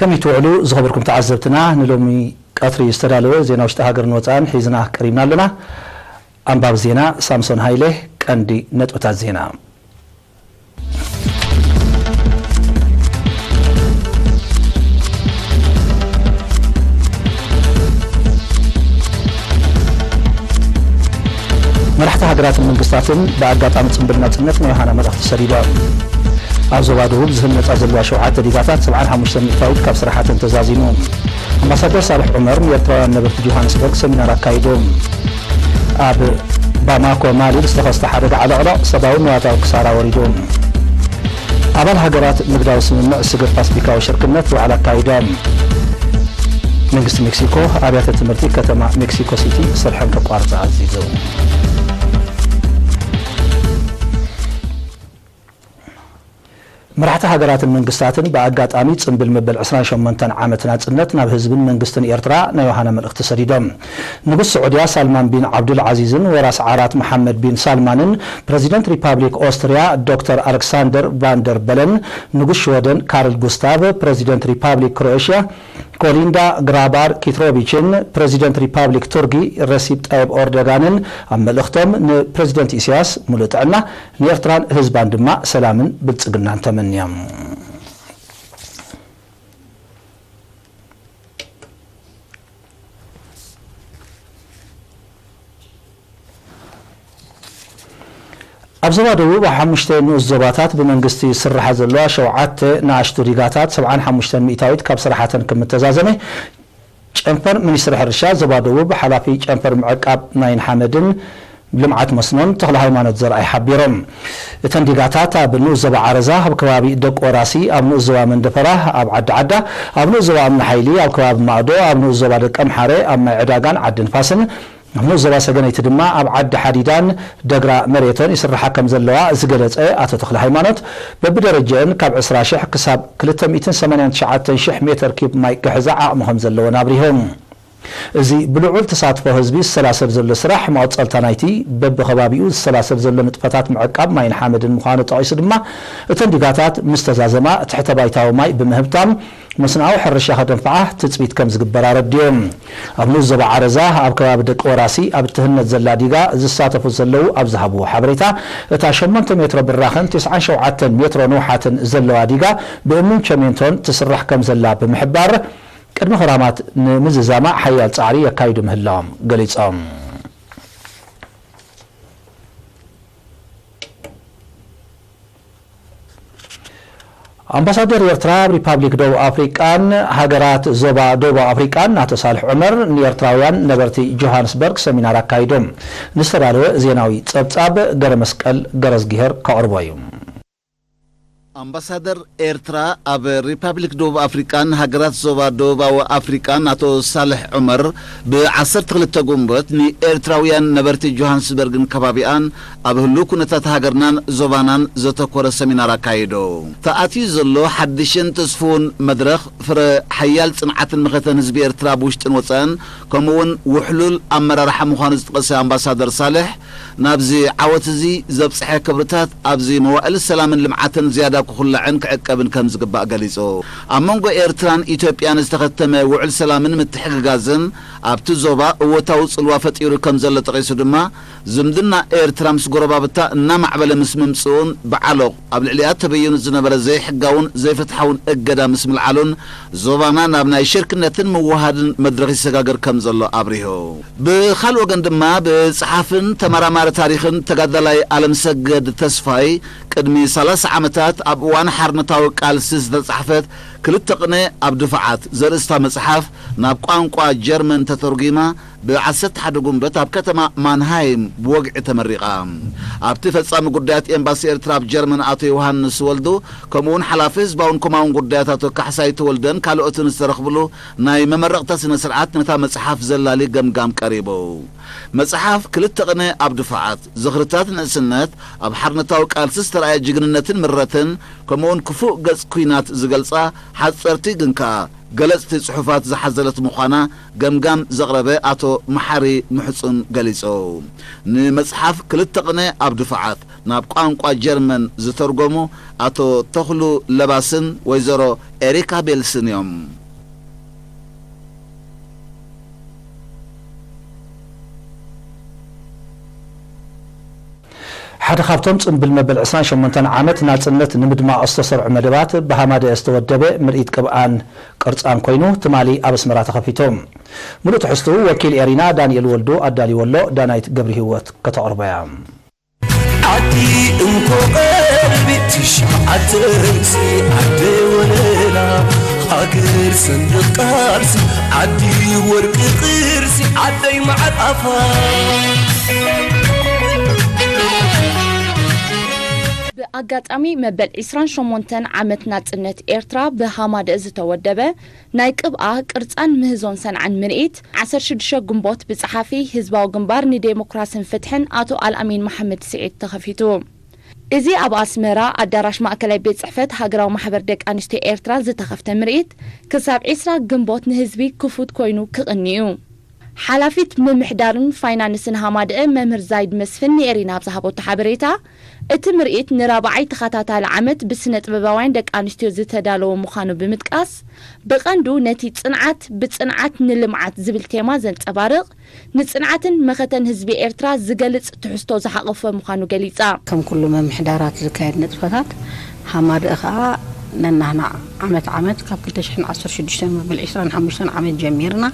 ከመይ ትውዕሉ ዝኸበርኩም ተዓዘብትና፣ ንሎሚ ቀትሪ ዝተዳለወ ዜና ውሽጢ ሃገርን ወጻእን ሒዝና ቀሪብና ኣለና። ኣንባቢ ዜና ሳምሶን ሃይለ። ቀንዲ ነጥብታት ዜና። መራሕቲ ሃገራትን መንግስታትን ብኣጋጣሚ ጽምብል ናጽነት ናይ ዮሃና መልእኽቲ ሰዲዶም። ኣብ ዞባ ደቡብ ዝህነጻ ዘለዋ ሸውዓተ ዲጋታት ሰብዓን ሓሙሽተን ሚእታዊት ካብ ስራሓተን ተዛዚሙ። ኣምባሳደር ሳልሕ ዑመር ንኤርትራውያን ነበርቲ ጆሃንስበርግ ሰሚናር ኣካይዱ። ኣብ ባማኮ ማሊ ብዝተኸስተ ሓደጋ ዓለቕለቕ ሰብኣውን ንዋታዊ ክሳራ ወሪዱ። ኣባል ሃገራት ንግዳዊ ስምምዕ ስግር ፓስፊካዊ ሽርክነት ዋዕላ ኣካይዶም። መንግስቲ ሜክሲኮ ኣብያተ ትምህርቲ ከተማ ሜክሲኮ ሲቲ ስርሐን ከቋርጻ ኣዚዙ። መራሕቲ ሃገራትን መንግስታትን ብኣጋጣሚ ጽምብል መበል ዕስራን ሸሞንተን ዓመት ናጽነት ናብ ህዝብን መንግስትን ኤርትራ ናይ ዮሃና መልእኽቲ ሰዲዶም። ንጉስ ስዑድያ ሳልማን ቢን ዓብዱል ዓዚዝን ወራስ ዓራት መሓመድ ቢን ሳልማንን፣ ፕረዚደንት ሪፓብሊክ ኦስትርያ ዶክተር ኣሌክሳንደር ቫንደር በለን፣ ንጉስ ሽወደን ካርል ጉስታቭ፣ ፕረዚደንት ሪፓብሊክ ክሮኤሽያ ኮሊንዳ ግራባር ኪትሮቪችን፣ ፕረዚደንት ሪፓብሊክ ቱርኪ ረሲፕ ጣይብ ኦርዶጋንን ኣብ መልእኽቶም ንፕረዚደንት ኢሳያስ ሙሉእ ጥዕና፣ ንኤርትራን ህዝባን ድማ ሰላምን ብልጽግናን ተመንዮም። ኣብ ዞባ ደቡብ ኣብ ሓሙሽተ ንኡስ ዞባታት ብመንግስቲ ዝስርሓ ዘለዋ ሸውዓተ ንኣሽቱ ዲጋታት ሰብዓን ሓሙሽተን ሚእታዊት ካብ ስራሓተን ከም እተዛዘመ ጨንፈር ሚኒስትሪ ሕርሻ ዞባ ደቡብ ሓላፊ ጨንፈር ምዕቃብ ማይን ሓመድን ልምዓት መስኖን ተኽለ ሃይማኖት ዘርኣይ ሓቢሮም። እተን ዲጋታት ኣብ ንኡስ ዞባ ዓረዛ፣ ኣብ ከባቢ ደቂ ወራሲ፣ ኣብ ንኡስ ዞባ መንደፈራ፣ ኣብ ዓዲ ዓዳ፣ ኣብ ንኡስ ዞባ እምኒ ሓይሊ፣ ኣብ ከባቢ ማእዶ፣ ኣብ ንኡስ ዞባ ደቂ ኣምሓረ፣ ኣብ ማይ ዕዳጋን ዓዲ ንፋስን፣ ኣብ ንኡስ ዞባ ሰገነይቲ ድማ ኣብ ዓዲ ሓዲዳን ደግራ መሬቶን ይስርሓ ከም ዘለዋ ዝገለጸ ኣቶ ተኽለ ሃይማኖት፣ በብደረጃኡን ካብ ዕስራ ሽሕ ክሳብ ክልተ ሚእትን ሰማንያን ትሽዓተን ሽሕ ሜተር ኪብ ማይ ክሕዛ ዓቕሚ ከም ዘለወን ኣብሪሆም። እዚ ብልዑል ተሳትፎ ህዝቢ ዝሰላሰል ዘሎ ስራሕ፣ መቐጸልታ ናይቲ በብኸባቢኡ ዝሰላሰል ዘሎ ንጥፈታት ምዕቃብ ማይን ሓመድን ምዃኑ ጠቒሱ ድማ፣ እተን ዲጋታት ምስ ተዛዘማ፣ ትሕተ ባይታዊ ማይ ብምህብታም መስኖኣዊ ሕርሻ ከደንፍዓ ትጽቢት ከም ዝግበር ኣረዲኡ። ኣብ ንኡስ ዞባ ዓረዛ፣ ኣብ ከባቢ ደቂ ወራሲ ኣብ እትህነጽ ዘላ ዲጋ ዝሳተፉ ዘለዉ ኣብ ዝሃብዎ ሓበሬታ፣ እታ ሸሞንተ ሜትሮ ብራኸን ተስዓን ሸውዓተን ሜትሮ ንውሓትን ዘለዋ ዲጋ ብእምንን ቸሜንቶን ትስራሕ ከም ዘላ ብምሕባር፣ ቅድሚ ክራማት ንምዝዛማ ሓያል ጻዕሪ የካይዱ ምህላዎም ገሊጾም። ኣምባሳደር ኤርትራ ኣብ ሪፓብሊክ ደቡብ ኣፍሪቃን ሃገራት ዞባ ደቡብ ኣፍሪቃን ኣቶ ሳልሕ ዑመር ንኤርትራውያን ነበርቲ ጆሃንስበርግ ሰሚናር ኣካይዶም። ንዝተዳለወ ዜናዊ ጸብጻብ ገረ መስቀል ገረዝጊሄር ከቕርቦ እዩ። ኣምባሳደር ኤርትራ ኣብ ሪፓብሊክ ደቡብ ኣፍሪቃን ሃገራት ዞባ ደቡባዊ ኣፍሪቃን ኣቶ ሳልሕ ዑመር ብ ዓሰርተ ክልተ ጉንበት ንኤርትራውያን ነበርቲ ጆሃንስበርግን ከባቢኣን ኣብ ህሉው ኩነታት ሃገርናን ዞባናን ዘተኮረ ሰሚናር ኣካይዶ። ተኣትዩ ዘሎ ሓድሽን ተስፍውን መድረኽ ፍረ ሓያል ጽንዓትን መኸተን ህዝቢ ኤርትራ ብውሽጥን ወጻእን ከምኡውን ውሕሉል ኣመራርሓ ምዃኑ ዝጠቐሰ ኣምባሳደር ሳልሕ፣ ናብዚ ዓወት እዚ ዘብጽሐ ክብርታት ኣብዚ መዋእል ሰላምን ልምዓትን ዝያዳ ክኹላዕን ክዕቀብን ከም ዝግባእ ገሊጹ። ኣብ መንጎ ኤርትራን ኢትዮጵያን ዝተኸተመ ውዕል ሰላምን ምትሕግጋዝን ኣብቲ ዞባ እወታዊ ጽልዋ ፈጢሩ ከም ዘሎ ጠቒሱ ድማ፣ ዝምድና ኤርትራ ምስ ጎረባብታ እናማዕበለ ምስ ምምጽኡን ብዓሎቕ ኣብ ልዕሊኣ ተበይኑ ዝነበረ ዘይሕጋውን ዘይፍትሓውን እገዳ ምስ ምልዓሉን ዞባና ናብ ናይ ሽርክነትን ምውሃድን መድረኽ ይሰጋገር ከም ዘሎ ኣብሪሁ። ብኻልእ ወገን ድማ ብጸሓፍን ተመራማሪ ታሪኽን ተጋዳላይ ኣለምሰገድ ተስፋይ ቅድሚ ሰላሳ ዓመታት ኣብ እዋን ሓርነታዊ ቃልሲ ዝተጻሕፈት ክልተ ቅነ ኣብ ድፋዓት ዘርእስታ መጽሓፍ ናብ ቋንቋ ጀርመን ተተርጒማ ብ ዓሰርተ ሓደ ጉንበት ኣብ ከተማ ማንሃይም ብወግዒ ተመሪቓ። ኣብቲ ፈጻሚ ጉዳያት ኤምባሲ ኤርትራ ኣብ ጀርመን ኣቶ ዮሃንስ ወልዱ፣ ከምኡውን ሓላፊ ህዝባውን ኮማውን ጉዳያት ኣቶ ካሕሳይ ተወልደን ካልኦትን ዝተረኽብሉ ናይ መመረቕታ ስነ ስርዓት ነታ መጽሓፍ ዘላሊ ገምጋም ቀሪቡ። መጽሓፍ ክልተ ቅነ ኣብ ድፋዓት፣ ዝኽርታት ንእስነት፣ ኣብ ሓርነታዊ ቃልሲ ዝተራእየ ጅግንነትን ምረትን፣ ከምኡውን ክፉእ ገጽ ኲናት ዝገልጻ ሓጸርቲ ግን ከኣ ገለጽቲ ጽሑፋት ዝሓዘለት ምዃና ገምጋም ዘቕረበ ኣቶ መሓሪ ምሕጹን ገሊጹ። ንመጽሓፍ ክልተ ቅነ ኣብ ድፋዓት ናብ ቋንቋ ጀርመን ዝተርጎሙ ኣቶ ተኽሉ ለባስን ወይዘሮ ኤሪካ ቤልስን እዮም። ሓደ ካብቶም ጽምብል መበል ዕስራን ሸሞንተን ዓመት ናጽነት ንምድማቕ ዝተሰርዑ መደባት ብሃማደአ ዝተወደበ ምርኢት ቅብኣን ቅርጻን ኮይኑ ትማሊ ኣብ ኣስመራ ተኸፊቱ። ሙሉእ ትሕዝትኡ ወኪል ኤሪና ዳንኤል ወልዱ ኣዳልይዎ ኣሎ፣ ዳናይት ገብረሂወት ከተቕርቦ እያ። ዓዲ እንኮ ቀልቢ ትሽዓተ ርእሲ ዓደይ ወለላ ሃገር ሰንደቕ ቃልሲ ዓዲ ወርቂ ቅርሲ ዓደይ መዓጣፋ። ብኣጋጣሚ መበል ዕስራን ሸሞንተን ዓመት ናጽነት ኤርትራ ብሃማደእ ዝተወደበ ናይ ቅብኣ ቅርጻን ምህዞን ሰንዓን ምርኢት ዓሰርተ ሽዱሽተ ግንቦት ብጸሓፊ ህዝባዊ ግንባር ንዴሞክራስን ፍትሕን ኣቶ ኣልኣሚን መሓመድ ስዒድ ተኸፊቱ። እዚ ኣብ ኣስመራ ኣዳራሽ ማእከላይ ቤት ጽሕፈት ሃገራዊ ማሕበር ደቂ ኣንስትዮ ኤርትራ ዝተኸፍተ ምርኢት ክሳብ ዕስራ ግንቦት ንህዝቢ ክፉት ኮይኑ ክቕኒ እዩ። ሓላፊት ምምሕዳርን ፋይናንስን ሃማደአ መምህር ዛይድ መስፍን ንኤሪና ኣብ ዝሃበቶ ሓበሬታ፣ እቲ ምርኢት ንራብዓይ ተኸታታሊ ዓመት ብስነ ጥበባውያን ደቂ ኣንስትዮ ዝተዳለወ ምዃኑ ብምጥቃስ፣ ብቐንዱ ነቲ ጽንዓት ብጽንዓት ንልምዓት ዝብል ቴማ ዘንጸባርቕ፣ ንጽንዓትን መኸተን ህዝቢ ኤርትራ ዝገልጽ ትሕዝቶ ዝሓቖፈ ምዃኑ ገሊጻ። ከም ኩሉ ምምሕዳራት ዝካየድ ንጥፈታት፣ ሃማደአ ኸኣ ነናህና ዓመት ዓመት ካብ ክልተ ሽሕን ዓሰርተ ሽዱሽተን መበል ዕስራን ሓሙሽተን ዓመት ጀሚርና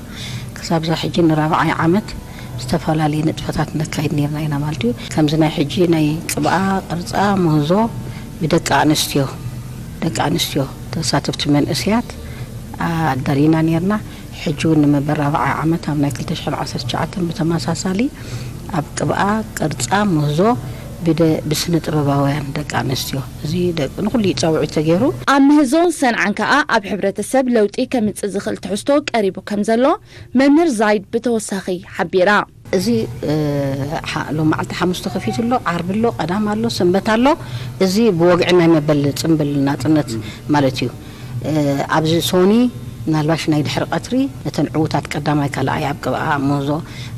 ክሳብ እዛ ሕጂ ንራብዓይ ዓመት ዝተፈላለዩ ንጥፈታት ነካይድ ነርና ኢና ማለት እዩ። ከምዚ ናይ ሕጂ ናይ ቅብኣ ቅርጻ ምህዞ ብደቂ ኣንስትዮ፣ ደቂ ኣንስትዮ ተሳተፍቲ መንእሰያት ኣዳሊና ነርና። ሕጂ እውን ንመበል ራብዓይ ዓመት ኣብ ናይ ክልተ ሽሕን ዓሰርተ ትሽዓተን ብተመሳሳሊ ኣብ ቅብኣ ቅርጻ ምህዞ ብደ-፣ ብስነ ጥበባውያን ደቂ ኣንስትዮ፣ እዚ ደቂ ንኹሉ እዩ ጻውዒት ተገይሩ። ኣብ ምህዞን ሰንዓን ከኣ ኣብ ሕብረተሰብ ለውጢ ከምጽእ ዝኽእል ትሕዝቶ ቀሪቡ ከም ዘሎ መምህር ዛይድ ብተወሳኺ ሓቢራ። እዚ፣ እ፣ ሓ-፣ ሎማዓልቲ ሓሙስ ተኸፊቱ ኣሎ፣ ዓርቢ ኣሎ፣ ቀዳም ኣሎ፣ ሰንበት ኣሎ። እዚ ብወግዒ ናይ መበል ጽምብል ናጽነት ማለት እዩ። እ፣ ኣብዚ ሶኒ ምናልባሽ ናይ ድሕሪ ቀትሪ ነተን ዕዉታት ቀዳማይ ካልኣይ ኣብ ቅብኣ ምህዞ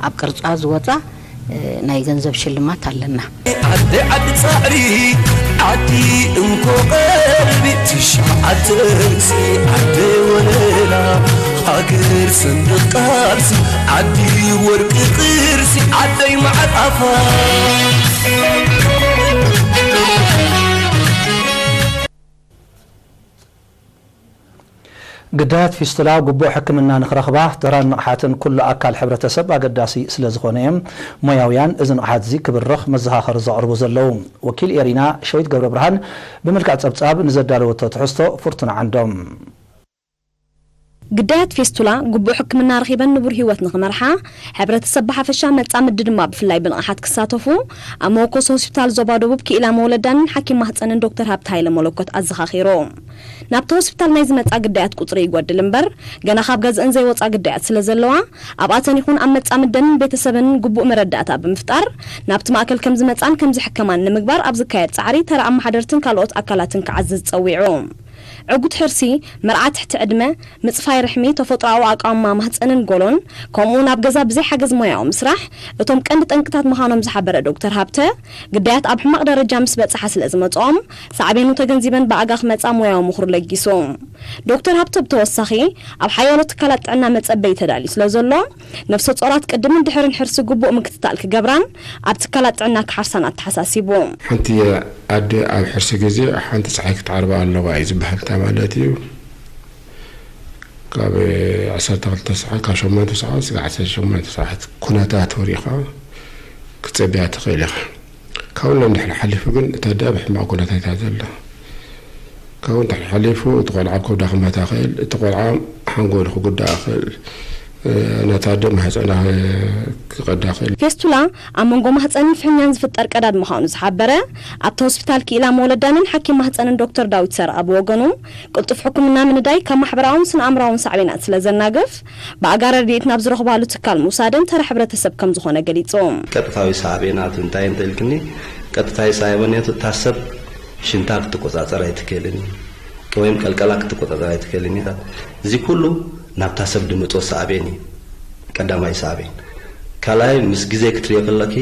ኣብ ቅርጻ ዝወጻ፣ እ፣ ናይ ገንዘብ ሽልማት ኣለና። ዓዲ ዓዲ ጻዕሪ ዓዲ እንኮ ቀልቢ ትሽዓተ ርእሲ ዓዲ ወለላ ሃገር ሰንደቕ ቃልሲ ዓዲ ወርቂ ቅርሲ ዓደይ መዓጣፋ። ግዳያት ፊስቱላ ግቡእ ሕክምና ንኽረኽባ ተራን ንቕሓትን ኩሉ ኣካል ሕብረተሰብ ኣገዳሲ ስለ ዝኾነ እዮም ሞያውያን እዚ ንቕሓት እዚ ክብርኽ መዘኻኸሪ ዘቕርቡ ዘለዉ። ወኪል ኤሪና ሸዊት ገብረ ብርሃን ብምልክዕ ጸብጻብ ንዘዳለወቶ ትሕዝቶ ፍርቱና ዓንዶም። ግዳያት ፌስቱላ ግቡእ ሕክምና ረኺበን ንቡር ህይወት ንኽመርሓ፣ ሕብረተሰብ ብሓፈሻ መጻምዲ ድማ ብፍላይ ብንቕሓት ክሳተፉ፣ ኣብ መወኮሲ ሆስፒታል ዞባ ደቡብ ክኢላ መውለዳንን ሓኪም ማህጸንን ዶክተር ሃብተ ሃይለ መለኮት ኣዘኻኺሩ። ናብቲ ሆስፒታል ናይ ዝመጻ ግዳያት ቁጽሪ ይጎድል እምበር፣ ገና ካብ ገዝእን ዘይወጻ ግዳያት ስለ ዘለዋ፣ ኣብኣተን ይኹን ኣብ መጻምደንን ቤተሰበንን ግቡእ መረዳእታ ብምፍጣር፣ ናብቲ ማእከል ከም ዝመጻን ከም ዝሕከማን ንምግባር ኣብ ዝካየድ ጻዕሪ ተራ ኣመሓደርትን ካልኦት ኣካላትን ክዓዝዝ ጸዊዑ። ዕጉት ሕርሲ፣ መርዓ ትሕቲ ዕድመ፣ ምጽፋይ ርሕሚ፣ ተፈጥሮኣዊ ኣቃውማ ማህጸንን ጎሎን፣ ከምኡ'ውን ኣብ ገዛ ብዘይ ሓገዝ ሞያዊ ምስራሕ፣ እቶም ቀንዲ ጠንቅታት ምዃኖም ዝሓበረ ዶክተር ሃብተ፣ ግዳያት ኣብ ሕማቕ ደረጃ ምስ በጽሓ ስለ ዝመጽኦም፣ ሳዕቤኑ ተገንዚበን ብኣጋ ክመጻ ሞያዊ ምኽሩ ለጊሱ። ዶክተር ሃብተ ብተወሳኺ፣ ኣብ ሓያሎ ትካላት ጥዕና መጸበዪ ተዳልዩ ስለ ዘሎ፣ ነፍሰ ጾራት ቅድምን ድሕርን ሕርሲ ግቡእ ምክትታል ክገብራን ኣብ ትካላት ጥዕና ክሓርሳን ኣተሓሳሲቡ። ሓንቲ ኣደ ኣብ ሕርሲ ግዜ ሓንቲ ጸሓይ ክትዓርባ ኣለዋ እዩ ዝበሃል። እንታይ ማለት እዩ? ካብ ዓሰርተ ክልተ ሰዓት፣ ካብ ሸሞንተ ሰዓት እስከ ዓሰርተ ሸሞንተ ሰዓት ኩነታቱ ሪኢኻ ክትጸብያ ትኽእል ኢኻ። ካብኡ ንድሕሪ ሓሊፉ ግን እታ ኣደ ኣብ ሕማቕ ኩነታት እያ ዘላ። ካብኡ እንድሕር ሓሊፉ እቲ ቆልዓ ኣብ ከብዳ ክመታ ይኽእል፣ እቲ ቆልዓ ሓንጎሉ ክጉዳእ ይኽእል፣ እ፣ ነታ ኣደ ማህጸና ክቐዳ ይኽእል። ፌስቱላ ኣብ መንጎ ማህጸንን ፍሕኛን ዝፍጠር ቀዳድ ምዃኑ ዝሓበረ ኣብቲ ሆስፒታል ክኢላ መወለዳንን ሓኪም ማህጸንን ዶክተር ዳዊት ሰረቐ ብወገኑ፣ ቅልጡፍ ሕክምና ምንዳይ ካብ ማሕበራውን ስነ ኣእምራውን ሳዕቤናት ስለ ዘናግፍ፣ ብኣጋ ረድኤት ናብ ዝረኽባሉ ትካል ምውሳደን ተራ ሕብረተሰብ ከም ዝኾነ ገሊጹ። ቀጥታዊ ሳዕቤናቱ እንታይ እንተ ኢልክኒ፣ ቀጥታዊ ሳዕቤናቱ እታ ሰብ ሽንታ ክትቆጻጸር ኣይትክእልን። ወይም ቀልቀላ ክትቆጻጸር ኣይትኽእልን ኢኻ። እዚ ኩሉ ናብታ ሰብ ድምጽኦ ሳዕቤን እዩ። ቀዳማይ ሳዕቤን። ካልኣይ፣ ምስ ግዜ ክትሪኦ ከለኪ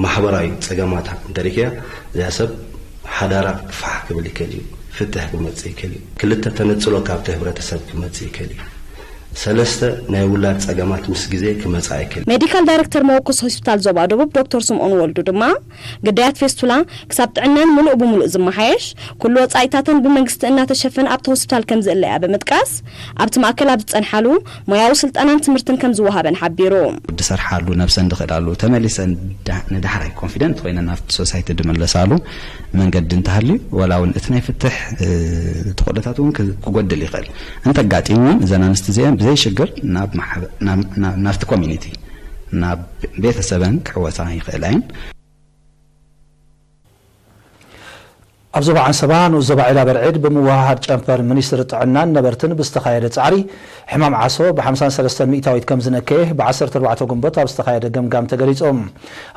ማሕበራዊ ጸገማታ እንተሪእክያ፣ እዚኣ ሰብ ሓዳራ ፋሕ ክብል ይክእል እዩ፣ ፍትሕ ክመጽእ ይክእል እዩ፣ ክልተ ተነጽሎ ካብቲ ህብረተሰብ ክመጽእ ይክእል እዩ፣ ሰለስተ ናይ ውላድ ጸገማት ምስ ግዜ ክመጽኣ ይክእል እዩ። ሜዲካል ዳይሬክተር መወከሲ ሆስፒታል ዞባ ደቡብ ዶክተር ስምኦን ወልዱ ድማ፣ ግዳያት ፌስቱላ ክሳብ ጥዕናን ምሉእ ብምሉእ ዝመሓየሽ፣ ኩሉ ወጻኢታተን ብመንግስቲ እናተሸፈነ ኣብቲ ሆስፒታል ከም ዝእለያ ብምጥቃስ፣ ኣብቲ ማእከል ኣብ ዝጸንሓሉ ሞያዊ ስልጠናን ትምህርትን ከም ዝወሃበን ሓቢሩ። ድሰርሓሉ፣ ነብሰን ድኽእላሉ፣ ተመሊሰን ዳ-፣ ንዳሕራይ ኮንፊደንት ኮይነን ናብቲ ሶሳይቲ ድምለሳሉ መንገዲ እንተሃልዩ፣ ወላ እውን እቲ ናይ ፍትሕ፣ እ፣ ተኽእሎታት እውን ክ-፣ ክጎድል ይኽእል። እንተጋጢሙ እውን እዘን ኣንስቲ እዚአን ብዘይ ሽግር ናብ ማሕበ-፣ ናብ፣ ናብ፣ ናብቲ ኮሚኒቲ፣ ናብ ቤተሰበን ክሕወሳ ይኽእላ እየን። ኣብ ዞባ ዓንሰባ ንኡስ ዞባ ዒላ በርዒድ ብምውህሃድ ጨንፈር ሚኒስትሪ ጥዕናን ነበርትን ብዝተኻየደ ጻዕሪ፣ ሕማም ዓሶ ብ ሓምሳን ሰለስተን ሚእታዊት ከም ዝነከየ ብ ዓሰርተ ኣርባዕተ ግንቦት ኣብ ዝተኻየደ ገምጋም ተገሊጹ።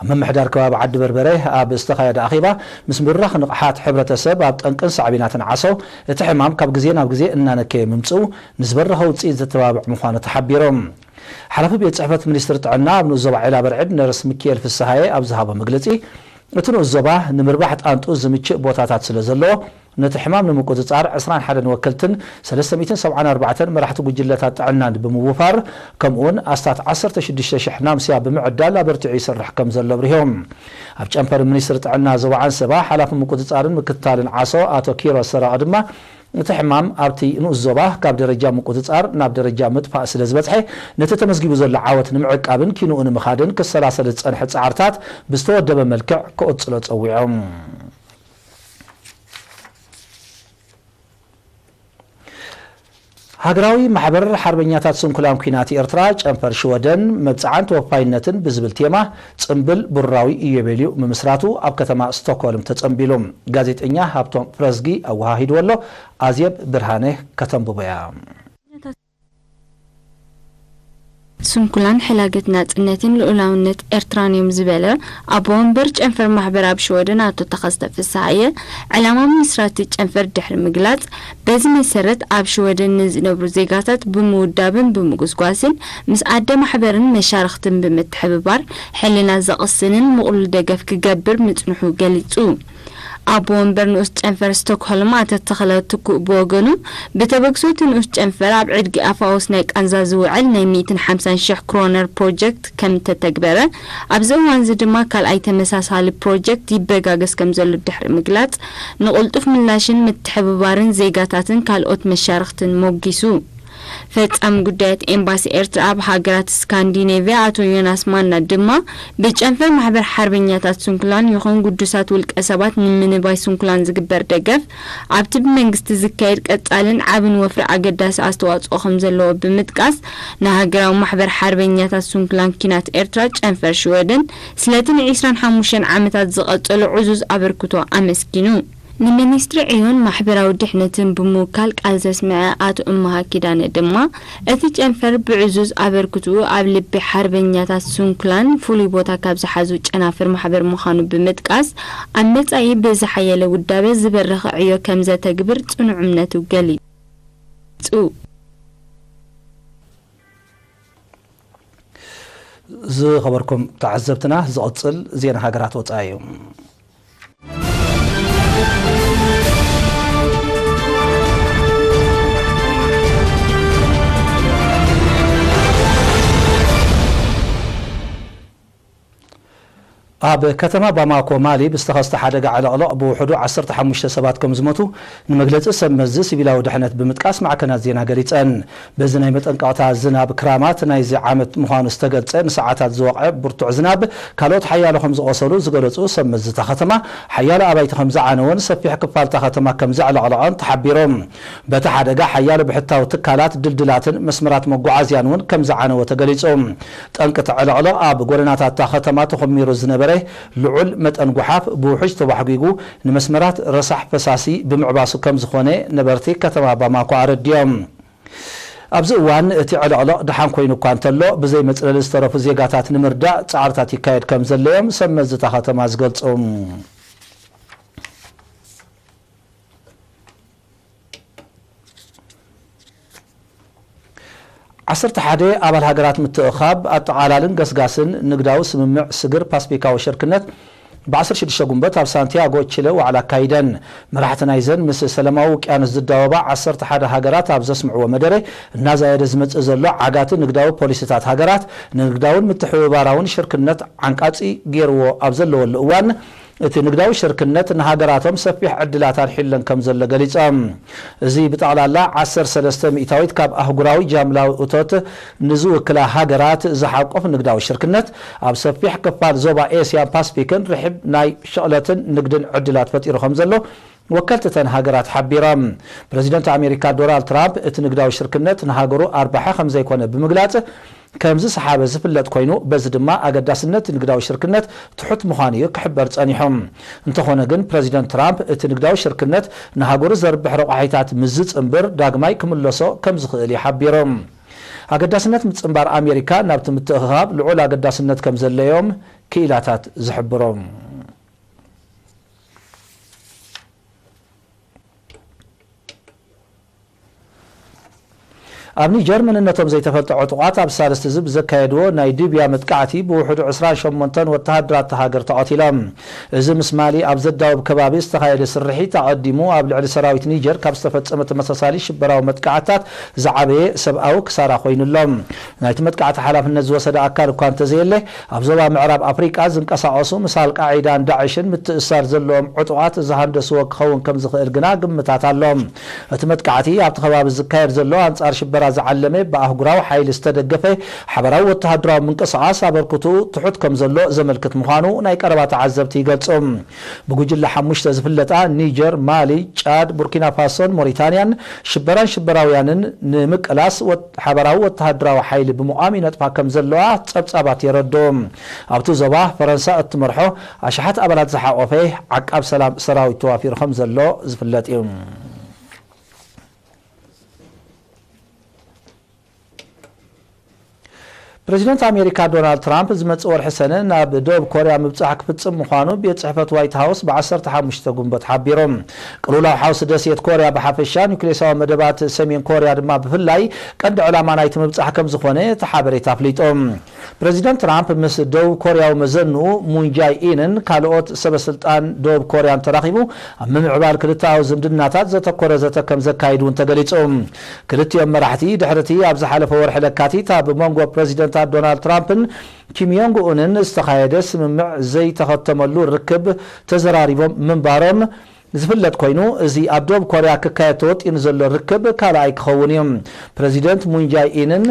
ኣብ ምምሕዳር ከባቢ ዓዲ በርበረ ኣብ ዝተኻየደ ኣኼባ፣ ምስ ምብራኽ ንቕሓት ሕብረተሰብ ኣብ ጠንቅን ሳዕቤናትን ዓሶ፣ እቲ ሕማም ካብ ግዜ ናብ ግዜ እናነከየ ምምጽኡ ንዝበረኸ ውጽኢት ዘተባብዕ ምዃኑ ተሓቢሩ። ሓላፊ ቤት ጽሕፈት ሚኒስትሪ ጥዕና ኣብ ንኡስ ዞባ ዒላ በርዕድ ነርስ ሚኪኤል ፍስሃየ ኣብ ዝሃቦ መግለጺ፣ እቲ ንኡስ ዞባ ንምርባሕ ጣንጡ ዝምችእ ቦታታት ስለ ዘለዎ፣ ነቲ ሕማም ንምቁጽጻር ዕስራን ሓደን ወከልትን ሰለስተ ሚእትን ሰብዓን ኣርባዕተን መራሕቲ ጉጅለታት ጥዕናን ብምውፋር፣ ከምኡውን ኣስታት ዓሰርተ ሽዱሽተ ሽሕ ናምስያ ብምዕዳል ኣበርቲዑ ይሰርሕ ከም ዘሎ ኣብሪሆም። ኣብ ጨንፈር ሚኒስትሪ ጥዕና ዞባ ዓንሰባ ሓላፊ ምቁጽጻርን ምክትታልን ዓሶ ኣቶ ኪሮስ ሰራቒ ድማ፣ እቲ ሕማም ኣብቲ ንኡስ ዞባ ካብ ደረጃ ምቁጽጻር ናብ ደረጃ ምጥፋእ ስለ ዝበጽሐ፣ ነቲ ተመዝጊቡ ዘሎ ዓወት ንምዕቃብን ኪንኡ ንምኻድን ክሰላሰል ዝጸንሐ ጻዕርታት ብዝተወደበ መልክዕ ክቕጽሎ ጸዊዖም። ሃገራዊ ማሕበር ሓርበኛታት ስንኩላን ኲናት ኤርትራ፣ ጨንፈር ሽወደን፣ መብጽዓን ተወፋይነትን ብዝብል ቴማ ጽምብል ብሩራዊ ኢዮቤልዩ ምምስራቱ ኣብ ከተማ ስቶክሆልም ተጸንቢሉ። ጋዜጠኛ ሃብቶም ፍረዝጊ ኣወሃሂድዎ ኣሎ፣ ኣዜብ ብርሃነ ከተንብቦ እያ። ስንኩላን ሕላገት ናጽነትን ልኡላውነት ኤርትራን እዮም ዝበለ ኣቦ ወንበር ጨንፈር ማሕበር ኣብ ሽወደን ኣቶ ተኸስተ ፍስሃየ፣ ዕላማ ምስራቲ ጨንፈር ድሕሪ ምግላጽ፣ በዚ መሰረት ኣብ ሽወደን ንዝነብሩ ዜጋታት ብምውዳብን ብምጉስጓስን ምስ ኣደ ማሕበርን መሻርኽትን ብምትሕብባር ሕልና ዘቕስንን ምቕሉል ደገፍ ክገብር ምጽንሑ ገሊጹ። ኣቦ ወንበር ንኡስ ጨንፈር ስቶክሆልም ኣቶ ተኽለ ትኩእ ብወገኑ፣ ብተበግሶ እቲ ንኡስ ጨንፈር ኣብ ዕድጊ ኣፋውስ ናይ ቃንዛ ዝውዕል ናይ ሚእትን ሓምሳን ሽሕ ክሮነር ፕሮጀክት ከም እተተግበረ፣ ኣብዚ እዋን እዚ ድማ ካልኣይ ተመሳሳሊ ፕሮጀክት ይበጋገስ ከም ዘሎ ድሕሪ ምግላጽ፣ ንቕልጡፍ ምላሽን ምትሕብባርን ዜጋታትን ካልኦት መሻርኽትን ሞጊሱ። ፈጻሚ ጉዳያት ኤምባሲ ኤርትራ ኣብ ሃገራት ስካንዲኔቭያ ኣቶ ዮናስ ማና ድማ፣ ብጨንፈር ማሕበር ሓርበኛታት ስንኩላን ይኹን ግዱሳት ውልቀ ሰባት ንምንባይ ስንኩላን ዝግበር ደገፍ፣ ኣብቲ ብመንግስቲ ዝካየድ ቀጻልን ዓብን ወፍሪ ኣገዳሲ ኣስተዋጽኦ ከም ዘለዎ ብምጥቃስ፣ ንሃገራዊ ማሕበር ሓርበኛታት ስንኩላን ኲናት ኤርትራ ጨንፈር ሽወደን ስለቲ ንዒስራን ሓሙሽተን ዓመታት ዝቐጸሎ ዕዙዝ ኣበርክቶ ኣመስጊኑ። ንሚኒስትሪ ዕዮን ማሕበራዊ ድሕነትን ብምውካል ቃል ዘስምዐ ኣቶ እመሃ ኪዳነ ድማ፣ እቲ ጨንፈር ብዕዙዝ ኣበርክትኡ ኣብ ልቢ ሓርበኛታት ስንኩላን ፍሉይ ቦታ ካብ ዝሓዙ ጨናፍር ማሕበር ምዃኑ ብምጥቃስ፣ ኣብ መጻኢ ብዝሓየለ ውዳበ ዝበረኸ ዕዮ ከም ዘተግብር ጽኑዕ እምነቱ ገሊጹ። ዝኸበርኩም ተዓዘብትና፣ ዝቕጽል ዜና ሃገራት ወጻኢ እዩ። ኣብ ከተማ ባማኮ ማሊ ብዝተኸስተ ሓደጋ ዕለቕለቕ ብውሕዱ ዓሰርተ ሓሙሽተ ሰባት ከም ዝሞቱ ንመግለጺ ሰብ መዚ ሲቪላዊ ድሕነት ብምጥቃስ ማዕከናት ዜና ገሊጸን። በዚ ናይ መጠንቀቕታ ዝናብ ክራማት ናይዚ ዓመት ምዃኑ ዝተገልጸ ንሰዓታት ዝወቕዐ ብርቱዕ ዝናብ ካልኦት ሓያሎ ከም ዝቖሰሉ ዝገለጹ ሰብ መዚ እታ ከተማ፣ ሓያሎ ኣባይቲ ከም ዝዓነወን ሰፊሕ ክፋል እታ ከተማ ከም ዘዕለቕለቐን ተሓቢሩ። በቲ ሓደጋ ሓያሎ ብሕታዊ ትካላት፣ ድልድላትን መስመራት መጓዓዝያን እውን ከም ዝዓነወ ተገሊጹ። ጠንቂ እቲ ዕልቕልቕ ኣብ ጎደናታት እታ ከተማ ተኾሚሩ ዝነበረ ልዑል መጠን ጓሓፍ ብውሑጅ ተባሕጒጉ ንመስመራት ረሳሕ ፈሳሲ ብምዕባሱ ከም ዝኾነ ነበርቲ ከተማ ባማኮ ኣረዲኦም። ኣብዚ እዋን እቲ ዕልቕልቕ ደሓን ኮይኑ እኳ እንተሎ፣ ብዘይ መጽለሊ ዝተረፉ ዜጋታት ንምርዳእ ጻዕርታት ይካየድ ከም ዘሎ እዮም ሰብ መዚ እታ ከተማ ዝገልጹ። ዓሰርተ ሓደ ኣባል ሃገራት ምትእኻብ ኣጠቓላልን ገስጋስን ንግዳዊ ስምምዕ ስግር ፓስፊካዊ ሽርክነት ብ ዓሰርተ ሽዱሽተ ጉንበት ኣብ ሳንቲያጎ ቺለ ዋዕላ ኣካይደን። መራሕቲ ናይዘን ምስ ሰላማዊ ውቅያኖስ ዝዳወባ ዓሰርተ ሓደ ሃገራት ኣብ ዘስምዕዎ መደረ፣ እናዛየደ ዝመጽእ ዘሎ ዓጋቲ ንግዳዊ ፖሊሲታት ሃገራት ንንግዳውን ምትሕብባራውን ሽርክነት ዓንቃጺ ገይርዎ ኣብ ዘለወሉ እዋን፣ እቲ ንግዳዊ ሽርክነት ንሃገራቶም ሰፊሕ ዕድላት ኣልዒሉለን ከም ዘሎ ገሊጾም። እዚ ብጠቕላላ ዓሰርተ ሰለስተ ሚእታዊት ካብ ኣህጉራዊ ጃምላዊ እቶት ንዝውክላ ሃገራት ዝሓቁፍ ንግዳዊ ሽርክነት፣ ኣብ ሰፊሕ ክፋል ዞባ ኤስያን ፓስፊክን ርሕብ ናይ ሸቕለትን ንግድን ዕድላት ፈጢሩ ከም ዘሎ ወከልቲ እተን ሃገራት ሓቢሮም። ፕረዚደንት ኣሜሪካ ዶናልድ ትራምፕ እቲ ንግዳዊ ሽርክነት ንሃገሩ ኣርባሒ ከም ዘይኮነ ብምግላጽ፣ ከም ዝሰሓበ ዝፍለጥ ኮይኑ፣ በዚ ድማ ኣገዳስነት ንግዳዊ ሽርክነት ትሑት ምዃኑ እዩ ክሕበር ጸኒሑ። እንተኾነ ግን፣ ፕረዚደንት ትራምፕ እቲ ንግዳዊ ሽርክነት ንሃገሩ ዘርብሕ ረቋሒታት ምስ ዝጽንብር፣ ዳግማይ ክምለሶ ከም ዝኽእል እዩ ሓቢሩ። ኣገዳስነት ምጽንባር ኣሜሪካ ናብቲ ምትእኽኻብ ልዑል ኣገዳስነት ከም ዘለዮም ክኢላታት ዝሕብሩ። ኣብ ኒጀር መንነቶም ዘይተፈልጠ ዕጡቓት ኣብ ሳልስቲ እዚ ብዘካየድዎ ናይ ድብያ መጥቃዕቲ ብውሕዱ ዕስራን ሸሞንተን ወተሃደራት እታ ሃገር ተቐቲሎም። እዚ ምስ ማሊ ኣብ ዘዳውብ ከባቢ ዝተኻየደ ስርሒት፣ ኣቐዲሙ ኣብ ልዕሊ ሰራዊት ኒጀር ካብ ዝተፈጸመ ተመሳሳሊ ሽበራዊ መጥቃዕትታት ዝዓበየ ሰብኣዊ ክሳራ ኮይኑ ኣሎ። ናይቲ መጥቃዕቲ ሓላፍነት ዝወሰደ ኣካል እኳ እንተዘየለ፣ ኣብ ዞባ ምዕራብ ኣፍሪቃ ዝንቀሳቐሱ ምስ ኣልቃዒዳን ዳዕሽን ምትእስሳር ዘለዎም ዕጡቓት ዝሃንደስዎ ክኸውን ከም ዝኽእል ግና ግምታት ኣሎ። እቲ መጥቃዕቲ ኣብቲ ከባቢ ዝካየድ ዘሎ ኣንጻር ሽበራ ዝዓለመ ብኣህጉራዊ ሓይሊ ዝተደገፈ ሓበራዊ ወተሃደራዊ ምንቅስቓስ ኣበርክትኡ ትሑት ከም ዘሎ ዘመልክት ምዃኑ ናይ ቀረባ ተዓዘብቲ ይገልጹ። ብጉጅለ ሓሙሽተ ዝፍለጣ ኒጀር፣ ማሊ፣ ጫድ፣ ቡርኪና ፋሶን ሞሪታንያን ሽበራን ሽበራውያንን ንምቅላስ ወት-፣ ሓበራዊ ወተሃደራዊ ሓይሊ ብምቋም ይነጥፋ ከም ዘለዋ ጸብጻባት የረድኡ። ኣብቲ ዞባ ፈረንሳ እትመርሖ ኣሽሓት ኣባላት ዝሓቖፈ ዓቃብ ሰላም ሰራዊት ተዋፊሩ ከም ዘሎ ዝፍለጥ እዩ። ፕረዚደንት ኣሜሪካ ዶናልድ ትራምፕ ዝመጽእ ወርሒ ሰነ ናብ ደቡብ ኮርያ ምብጻሕ ክፍጽም ምዃኑ ቤት ጽሕፈት ዋይት ሃውስ ብ ዓሰርተ ሓሙሽተ ጉንበት ሓቢሩ። ቅልውላው ሓውሲ ደሴት ኮርያ ብሓፈሻ፣ ኒውክሌሳዊ መደባት ሰሜን ኮርያ ድማ ብፍላይ ቀንዲ ዕላማ ናይቲ ምብጻሕ ከም ዝኾነ እቲ ሓበሬታ ኣፍሊጡ። ፕረዚደንት ትራምፕ ምስ ደቡብ ኮርያዊ መዘንኡ ሙን ጃይ ኢንን ካልኦት ሰበ ስልጣን ደቡብ ኮርያን ተራኺቡ ኣብ ምምዕባል ክልተኣዊ ዝምድናታት ዘተኮረ ዘተ ከም ዘካይድ እውን ተገሊጹ። ክልቲኦም መራሕቲ ድሕሪ እቲ ኣብ ዝሓለፈ ወርሒ ለካቲት ኣብ መንጎ ፕረዚደንታት ዶናልድ ትራምፕን ኪም ዮንግ ኡንን ዝተኻየደ ስምምዕ ዘይተኸተመሉ ርክብ ተዘራሪቦም ምንባሮም ዝፍለጥ ኮይኑ፣ እዚ ኣብ ደቡብ ኮርያ ክካየድ ተወጢኑ ዘሎ ርክብ ካልኣይ ክኸውን እዩ። ፕረዚደንት ሙን ጃይ ኢንን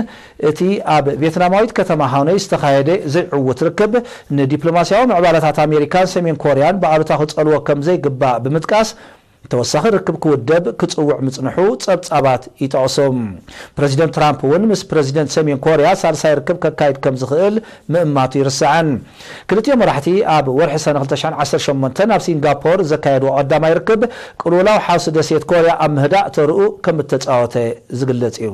እቲ ኣብ ቬትናማዊት ከተማ ሃኖይ ዝተኻየደ ዘይዕዉት ርክብ፣ ንዲፕሎማስያዊ ምዕባለታት ኣሜሪካን ሰሜን ኮርያን ብኣሉታ ክጸልዎ ከም ዘይግባእ ብምጥቃስ፣ ተወሳኺ ርክብ ክውደብ ክጽውዕ ምጽንሑ ጸብጻባት ይጠቕሱ። ፕረዚደንት ትራምፕ እውን ምስ ፕረዚደንት ሰሜን ኮርያ ሳልሳይ ርክብ ከካይድ ከም ዝኽእል ምእማቱ ይርስዓን። ክልቲኦም መራሕቲ ኣብ ወርሒ ሰነ ክልተ ሽሕን ዓሰርተ ሸሞንተን ኣብ ሲንጋፖር ዘካየድዎ ቀዳማይ ርክብ፣ ቅልውላው ሓውሲ ደሴት ኮርያ ኣብ ምህዳእ ተርኡ ከም እተጻወተ ዝግለጽ እዩ።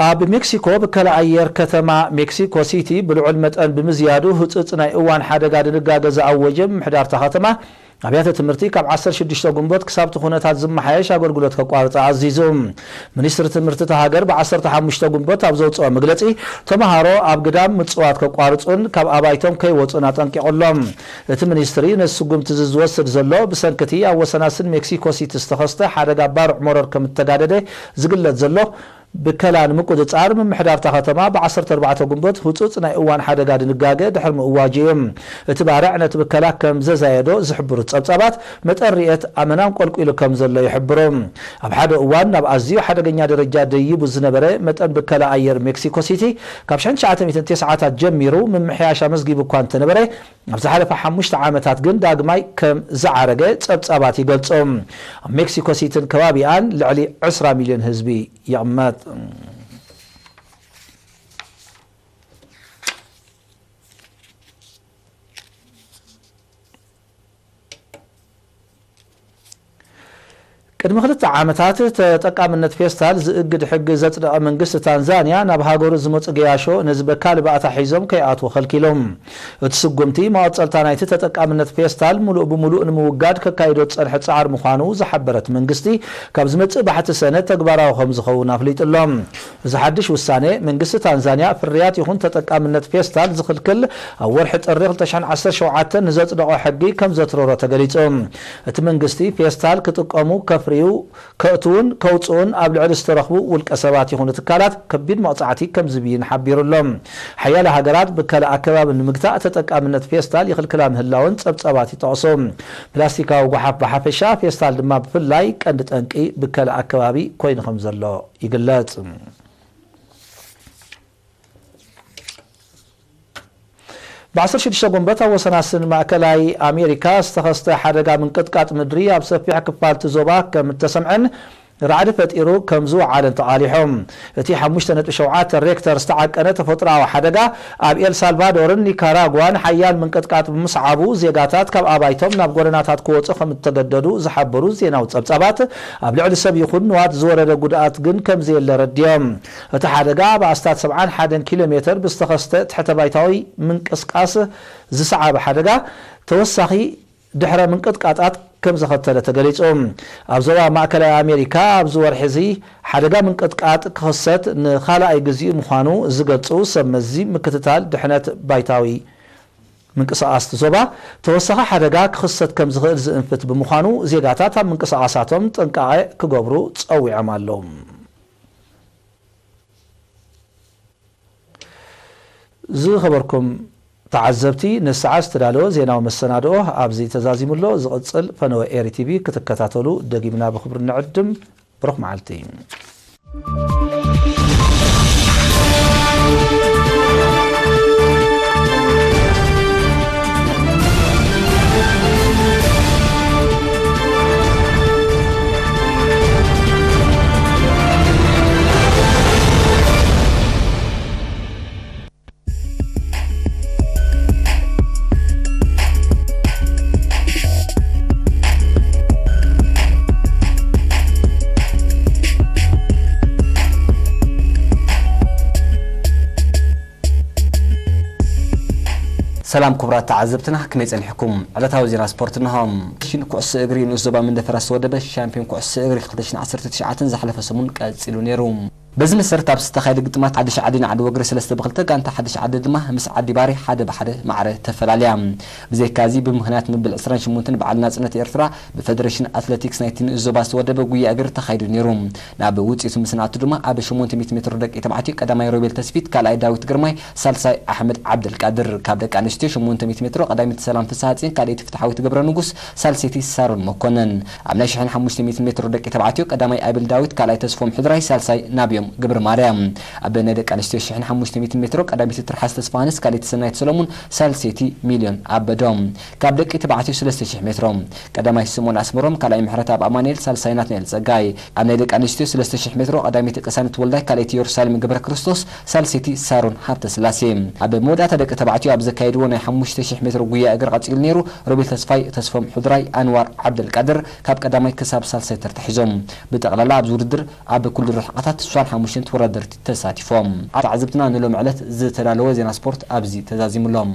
ኣብ ሜክሲኮ፣ ብከላ ኣየር ከተማ ሜክሲኮ ሲቲ ብልዑል መጠን ብምዝያዱ፣ ህጹጽ ናይ እዋን ሓደጋ ድንጋገ ዝኣወጀ ምምሕዳር እታ ከተማ፣ ኣብያተ ትምህርቲ ካብ ዓሰርተ ሽዱሽተ ጉንበት ክሳብ እቲ ኩነታት ዝመሓየሽ ኣገልግሎት ከቋርጻ ኣዚዙ። ሚኒስትሪ ትምህርቲ እታ ሃገር ብ ዓሰርተ ሓሙሽተ ጉንበት ኣብ ዘውጽኦ መግለጺ፣ ተመሃሮ ኣብ ግዳም ምጽዋት ከቋርጹን ካብ ኣባይቶም ከይወጹን ኣጠንቂቑ ኣሎ። እቲ ሚኒስትሪ ነቲ ስጉምቲ እዚ ዝወስድ ዘሎ፣ ብሰንኪ እቲ ኣብ ወሰናስን ሜክሲኮ ሲቲ ዝተኸስተ ሓደጋ ባርዕ መሮር ከም እተጋደደ ዝግለጽ ዘሎ ብከላ ንምቁጽጻር፣ ምምሕዳር እታ ከተማ ብ ዓሰርተ ኣርባዕተ ጉንበት ህጹጽ ናይ እዋን ሓደጋ ድንጋገ ድሕሪ ምእዋጁ እዩ። እቲ ባርዕ ነቲ ብከላ ከም ዘዛየዶ ዝሕብሩ ጸብጻባት፣ መጠን ርየት ኣመና ኣንቆልቂሉ ከም ዘሎ ይሕብሩ። ኣብ ሓደ እዋን ናብ ኣዝዩ ሓደገኛ ደረጃ ደይቡ ዝነበረ መጠን ብከላ ኣየር ሜክሲኮ ሲቲ፣ ካብ ሽሕን ትሽዓተ ሚእትን ተስዓታት ጀሚሩ ምምሕያሽ ኣመዝጊቡ እኳ እንተነበረ፣ ኣብ ዝሓለፈ ሓሙሽተ ዓመታት ግን ዳግማይ ከም ዝዓረገ ጸብጻባት ይገልጹ። ኣብ ሜክሲኮ ሲቲን ከባቢኣን ልዕሊ ዕስራ ሚልዮን ህዝቢ ይቕመጥ። ቅድሚ ክልተ ዓመታት ተጠቃምነት ፌስታል ዝእግድ ሕጊ ዘጽደቐ መንግስቲ ታንዛንያ፣ ናብ ሃገሩ ዝመጹ ገያሾ ነዚ በካሊ ባእታ ሒዞም ከይኣትዉ ከልኪሎም። እቲ ስጉምቲ፣ መቐጸልታ ናይቲ ተጠቃምነት ፌስታል ምሉእ ብምሉእ ንምውጋድ ከካይዶ ዝጸንሐ ጻዕሪ ምዃኑ ዝሓበረት መንግስቲ፣ ካብ ዝመጽእ ባሕቲ ሰነ ተግባራዊ ከም ዝኸውን ኣፍሊጡ ኣሎ። እዚ ሓድሽ ውሳኔ፣ መንግስቲ ታንዛንያ ፍርያት ይኹን ተጠቃምነት ፌስታል ዝኽልክል፣ ኣብ ወርሒ ጥሪ ክልተ ሽሕን ዓሰርተ ሸውዓተን ንዘጽደቖ ሕጊ ከም ዘትረሮ ተገሊጹ። እቲ መንግስቲ፣ ፌስታል ክጥቀሙ፣ ከፍርዩ፣ ከእትዉን ከውጽኡን ኣብ ልዕሊ ዝተረኽቡ ውልቀ ሰባት ይኹኑ ትካላት ከቢድ መቕጻዕቲ ከም ዝብይን ሓቢሩ ኣሎ። ሓያለ ሃገራት ብከላ ኣከባቢ ንምግታእ ተጠቃምነት ፌስታል ይኽልክላ ምህላወን ጸብጻባት ይጠቕሱ። ፕላስቲካዊ ጓሓፍ ብሓፈሻ፣ ፌስታል ድማ ብፍላይ ቀንዲ ጠንቂ ብከላ ኣከባቢ ኮይኑ ከም ዘሎ ይግለጽ። ብ ዓሰርተ ሽዱሽተ ጉንበት ኣብ ወሰናስን ማእከላይ ኣሜሪካ ዝተኸስተ ሓደጋ ምንቅጥቃጥ ምድሪ፣ ኣብ ሰፊሕ ክፋል እቲ ዞባ ከም እተሰምዐን ራዕዲ ፈጢሩ ከም ዝወዓለን ተቓሊሖም። እቲ ሓሙሽተ ነጥቢ ሸውዓተ ሬክተር ዝተዓቀነ ተፈጥሮኣዊ ሓደጋ፣ ኣብ ኤል ሳልቫዶርን ኒካራጓን ሓያል ምንቅጥቃጥ ብምስዓቡ፣ ዜጋታት ካብ ኣባይቶም ናብ ጎደናታት ክወጹ ከም እተገደዱ ዝሓበሩ ዜናዊ ጸብጻባት፣ ኣብ ልዕሊ ሰብ ይኹን ንዋት ዝወረደ ጉድኣት ግን ከም ዘየለ ረዲዮም። እቲ ሓደጋ ብኣስታት ሰብዓን ሓደን ኪሎ ሜተር ብዝተኸስተ ትሕተ ባይታዊ ምንቅስቃስ ዝሰዓበ ሓደጋ፣ ተወሳኺ ድሕረ ምንቅጥቃጣት ከም ዘኸተለ ተገሊጹ። ኣብ ዞባ ማእከላይ ኣሜሪካ ኣብዚ ወርሒ እዚ ሓደጋ ምንቅጥቃጥ ክኽሰት ንኻልኣይ ግዜኡ ምዃኑ ዝገልጹ ሰብ መዚ ምክትታል ድሕነት ባይታዊ ምንቅስቓስ እቲ ዞባ፣ ተወሳኺ ሓደጋ ክኽሰት ከም ዝኽእል ዝእንፍት ብምዃኑ፣ ዜጋታት ኣብ ምንቅስቓሳቶም ጥንቃቐ ክገብሩ ጸዊዖም ኣለዉ። ዝኸበርኩም ተዓዘብቲ፣ ንሰዓት ዝተዳለወ ዜናዊ መሰናድኦ ኣብዚ ተዛዚሙ ኣሎ። ዝቕጽል ፈነወ ኤሪ ቲቪ ክትከታተሉ ደጊምና ብኽብሪ ንዕድም። ብሩኽ መዓልቲ። ሰላም ክቡራት ተዓዘብትና፣ ከመይ ጸኒሕኩም? ዕለታዊ ዜና ስፖርት እንሆ። ሽን ኩዕሶ እግሪ ንኡስ ዞባ መንደፈራ ዝተወደበ ሻምፒዮን ኩዕሶ እግሪ ክልተ ሽሕን ዓሰርተ ትሽዓተን ዝሓለፈ ሰሙን ቀጺሉ ነይሩ። በዚ መሰረት፣ ኣብ ዝተኻየደ ግጥማት ሓድሽ ዓዲ ንዓዲ ወግሪ ሰለስተ ብክልተ፣ ጋንታ ሓድሽ ዓዲ ድማ ምስ ዓዲ ባሪ ሓደ ብሓደ ማዕረ ተፈላልያ። ብዘይካዚ፣ ብምኽንያት መበል ዕስራን ሸሞንተን በዓል ናጽነት ኤርትራ፣ ብፈደረሽን ኣትለቲክስ ናይቲ ንኡስ ዞባ ዝተወደበ ጉያ እግሪ ተኻይዱ ነይሩ። ናብ ውጽኢቱ ምስ ንኣቱ ድማ፣ ኣብ ሸሞንተ ሚእቲ ሜትሮ ደቂ ተባዕትዮ ቀዳማይ ሮቤል ተስፊት፣ ካልኣይ ዳዊት ግርማይ፣ ሳልሳይ ኣሕመድ ዓብደልቃድር። ካብ ደቂ ኣንስትዮ ሸሞንተ ሚእቲ ሜትሮ ቀዳመይቲ ሰላም ፍስሃጽዮን፣ ካልኣይቲ ፍትሓዊት ገብረ ንጉስ፣ ሳልሰይቲ ሳሮን መኮነን። ኣብ ናይ ሽሕን ሓሙሽተ ሚእትን ሜትሮ ደቂ ተባዕትዮ ቀዳማይ ኣቤል ዳዊት፣ ካልኣይ ተስፎም ሕድራይ፣ ሳልሳይ ናብዮም ገብረ ማርያም። ኣብ ናይ ደቂ ኣንስትዮ ሽሕን ሓሙሽተ ሚእትን ሜትሮ ቀዳመይቲ ትርሓስ ተስፋሃንስ፣ ካልኣይቲ ሰናይት ሰሎሙን፣ ሳልሰይቲ ሚልዮን ኣበዶም። ካብ ደቂ ተባዕትዮ ሰለስተ ሽሕ ሜትሮ ቀዳማይ ስምኦን ኣስመሮም፣ ካልኣይ ምሕረተኣብ ኣማኑኤል፣ ሳልሳይ ናትናኤል ጸጋይ። ኣብ ናይ ደቂ ኣንስትዮ ሰለስተ ሽሕ ሜትሮ ቀዳመይቲ ቅሳነት ወልዳይ፣ ካልኣይቲ ኢየሩሳሌም ገብረ ክርስቶስ፣ ሳልሰይቲ ሳሮን ሃብተስላሴ። ኣብ መወዳእታ ደቂ ተባዕትዮ ኣብ ዘካየድዎ ናይ ሓሙሽተ ሽሕ ሜትሮ ጉያ እግሪ ቀጺሉ ነይሩ። ሮቤል ተስፋይ፣ ተስፎም ሕድራይ፣ ኣንዋር ዓብደልቃድር ካብ ቀዳማይ ክሳብ ሳልሳይ ተርታ ሒዞም። ብጠቕላላ ኣብዚ ውድድር ኣብ ኩሉ ርሕቐታት ስሳን ሓሙሽተን ተወዳደርቲ ተሳቲፎም። ኣብ ተዓዘብትና ንሎሚ ዕለት ዝተዳለወ ዜና ስፖርት ኣብዚ ተዛዚሙሎም።